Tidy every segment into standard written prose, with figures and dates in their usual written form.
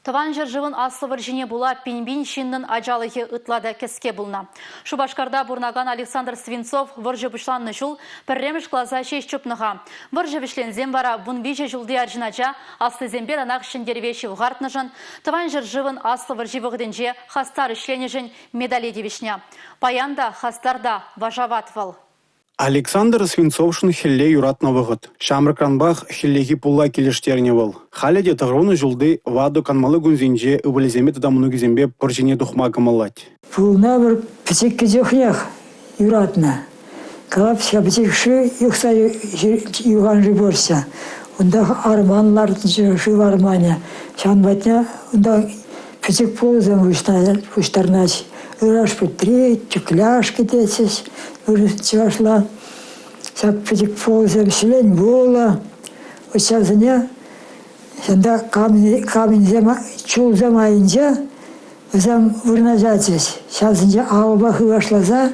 Тӑван ҫӗршывӑн Аслӑ вӑрҫине пула пин-пин ҫыннӑн ачалӑхӗ ытла та кӗске пулнӑ. Шупашкарта пурӑнакан Александр Свинцов вӑрҫӑ пуҫланнӑ ҫул пӗрремӗш класа ҫеҫ чупнӑ-ха. Вӑрҫӑ вӗҫленсен вара 13 ҫулти арҫын ача аслисемпе танах ҫӗнтерӗве ҫывхартнӑшӑн, Тӑван ҫӗршывӑн Аслӑ вӑрҫи вӑхӑтӗнче хастар ӗҫленӗшӗн медале тивӗҫнӗ. Паян та хастар та вашават вӑл. Александр Свинцовшӑн хӗлле юратнӑ вӑхӑт. Ҫамрӑкранпах хӗллехи пулла килӗштернӗ вӑл. Халӗ те 90 ҫулти ватӑ канмалли кунсенче ывӑлӗсемпе тата мӑнукӗсемпе пӑр ҫине тухма кӑмӑллать. Пулна пӗр пӗчӗккӗ чухнех юратнӑ. Калап-ҫке пӗчӗк шыв юхса юхан-шыв пурччӗ. Унтах арман лартнӑччӗ, шыв арманӗ. Ҫавӑн патне унта пӗчӗк пулӑсем пуҫтарӑнаҫ. Ыраш пӗтри, тӳкляшки тетчӗҫ чӑвашла. Ҫак пӗчӗк пулӑсем ҫӗлен пулӑ. Ҫавсене ҫунта каменьсем, чулсем айӗнче вӗсем вырнаҫатчӗҫ. Ҫавсенче алӑпа хыпашласа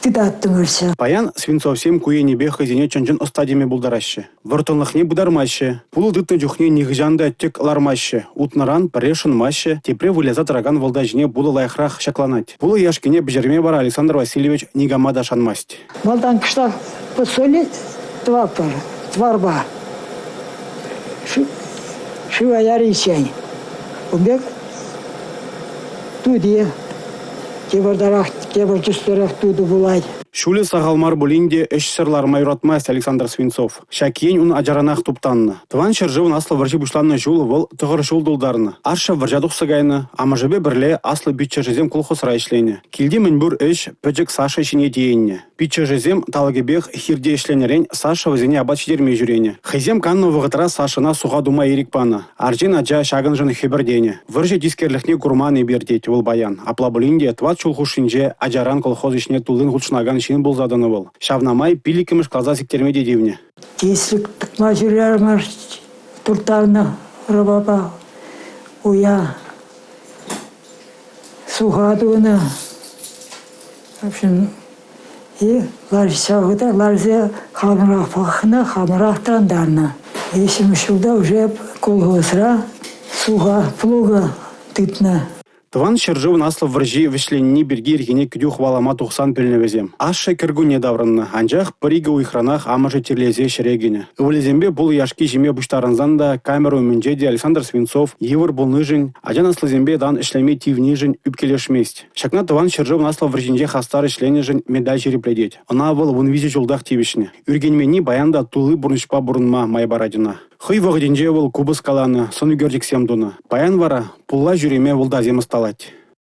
тытаттӑмӑрччӗ. Паян Свинцовсем ку енӗпе хӑйсене чӑн-чӑн ӑста теме пултараҫҫӗ. Вӑрттӑнлӑхне пытармаҫҫӗ. Пулӑ тытнӑ чухне нихӑҫан та тӗк лармаҫҫӗ. Утнӑран пӗрре шӑнмаҫҫӗ, тепре выляса тӑракан вӑлта ҫине пулӑ лайӑхрах ҫакланать. Пулӑ яшкине пӗҫерме вара Александр Васильевич никама та шанмасть. Малтан кӑштах посолить тӑватпӑр тӑварпа. Шыва яриччен. Ун пек тути тепӗртарах, тепӗр тӗслӗрех тутӑ пулать. Ҫулӗ сахал мар пулин те ӗҫсӗр ларма юратмасть Александр Свинцов. Ҫак ен ун ачаранах туптаннӑ. Тӑван ҫӗршывӑн Аслӑ вӑрҫи пуҫланнӑ ҫул вӑл 9 ҫул тултарнӑ. Ашшӗ вӑрҫа тухса кайнӑ, амӑшӗпе пӗрле аслӑ пиччӗшӗсем колхозра ӗҫленӗ. Килти мӗнпур ӗҫ пӗчӗк Саша ҫине тиеннӗ. Пиччӗшӗсем талӑкӗпех хирте ӗҫленӗрен Саша вӗсене апат ҫитерме ҫӳренӗ. Хӑйсем каннӑ вӑхӑтра Сашӑна суха тума ирӗк панӑ. Арҫын ача ҫакӑншӑн хӗпӗртенӗ. Вӑрҫӑ тискерлӗхне курман эпир, тет вӑл паян. Апла пулин те тӑват ҫул хушшинче ачаран колхоз ӗҫне туллин хутшӑнакан ҫын пулса тӑнӑ вӑл. Ҫавна май пиллӗкмӗш класа сиктерме те тивнӗ. Тислӗк тӑкма ҫӳрерӗмӗр, турттарнӑ рӑпапа уя суха тунӑ. В общем, и ларса ларса хамӑрах пӑхнӑ, хамӑрах тӑрантарнӑ. Виҫҫӗмӗш ҫулта уже колхозра суха плуга тытнӑ. Тӑван ҫӗршывӑн Аслӑ вӑрҫи вӗҫленни пирки ирхине кӗтӳ хӑвалама тухсан пӗлнӗ вӗсем. Ашшӗ кӗркунне таврӑннӑ, анчах пӗр-икӗ уйӑхранах амӑшӗ чирлесе ҫӗре кӗнӗ. Ывӑлӗсемпе пулӑ яшки ҫиме пуҫтарӑнсан та камера умӗнче те Александр Свинцов йывӑр пулнишӗн, ачан аслисемпе тан ӗҫлеме тивнишӗн ӳпкелешмест. Ҫакна Тӑван ҫӗршывӑн Аслӑ вӑрҫинче хастар ӗҫленӗшӗн медаль ҫирӗплетет. Ӑна вӑл 13 ҫултах тивӗҫнӗ. Ӳркенменни паян та тулли пурнӑҫпа пурӑнма май парать ӑна. Хӑй вӑхӑтӗнче вӑл купӑс каланӑ, сӑн ӳкерчӗксем тунӑ. Паян вара пулла ҫӳреме вӑлтасем ӑсталать.